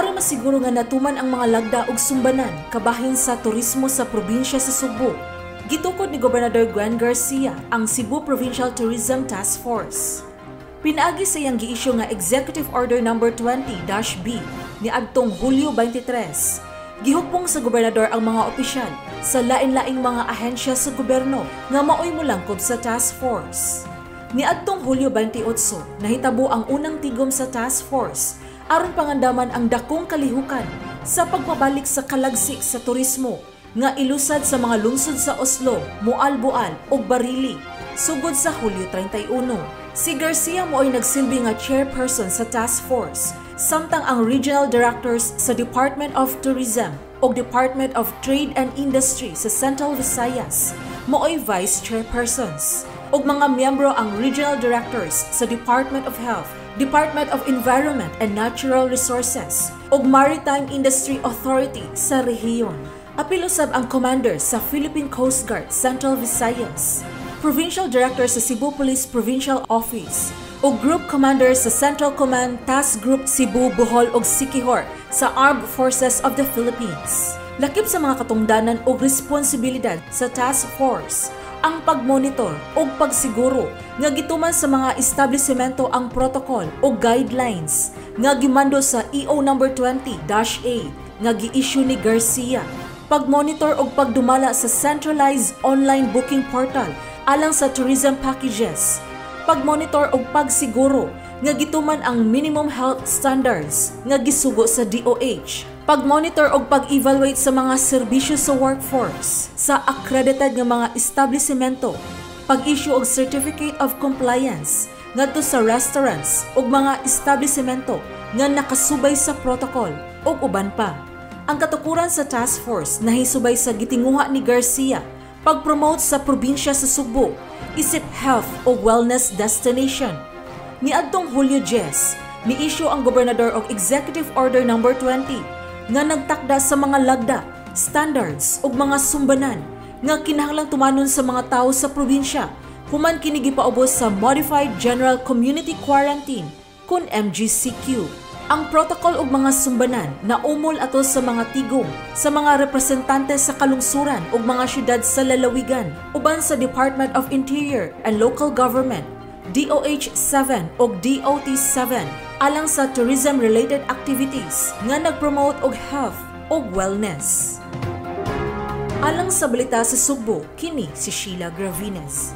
Aron masiguro nga natuman ang mga lagda ug sumbanan kabahin sa turismo sa probinsya sa Sugbo, gitukod ni Gobernador Gwen Garcia ang Cebu Provincial Tourism Task Force. Pinaagi sa iyang giisyu nga Executive Order Number 20-B ni adtong Hulyo 23, gihukpong sa gobernador ang mga opisyal sa lain-laing mga ahensya sa gobyerno nga maoy molangkob sa task force. Niadtong Hulyo 28, nahitabo ang unang tigom sa task force aron pangandaman ang dakong kalihukan sa pagpabalik sa kalagsik sa turismo nga ilusad sa mga lungsod sa Oslob, Moalboal ug Barili sugod sa Hulyo 31. Si Garcia mo'y nagsilbi nga chairperson sa task force, samtang ang regional directors sa Department of Tourism ug Department of Trade and Industry sa Central Visayas maoy vice chairpersons, ug mga miyembro ang regional directors sa Department of Health, Department of Environment and Natural Resources ug Maritime Industry Authority sa rehiyon. Apil usab ang commander sa Philippine Coast Guard Central Visayas, Provincial Director sa Cebu Police Provincial Office, ug Group Commander sa Central Command Task Group Cebu, Bohol ug Siquijor sa Armed Forces of the Philippines. Lakip sa mga katungdanan ug responsibilidad sa task force ang pagmonitor ug pagsiguro nga gituman sa mga establishmento ang protocol o guidelines nga gimando sa EO number 20-A nga gi-issue ni Garcia. Pagmonitor ug pagdumala sa centralized online booking portal alang sa tourism packages. Pagmonitor ug pagsiguro nga gituman ang minimum health standards nga gisugo sa DOH. Pagmonitor ug pag-evaluate sa mga serbisyo sa workforce sa accredited nga mga establishmento. Pag-issue og certificate of compliance ngadto sa restaurants ug mga establishmento nga nakasubay sa protocol, ug uban pa. Ang katukuran sa task force nahisubay sa gitinguha ni Garcia pag-promote sa probinsya sa Sugbo isip health o wellness destination. Niadtong Hulyo 10, ni-issue ang gobernador og Executive Order Number 20 nga nagtakda sa mga lagda, standards ug mga sumbanan nga kinahanglang tumanon sa mga tawo sa probinsya human kini gipaubos sa Modified General Community Quarantine kun MGCQ. Ang protocol ug mga sumbanan na umol ato sa mga tigom sa mga representante sa kalungsuran ug mga syudad sa lalawigan uban sa Department of Interior and Local Government, DOH 7 ug DOT 7 alang sa tourism-related activities nga nagpromote og health ug wellness. Alang sa Balita sa Sugbo, kini si Sheila Gravines.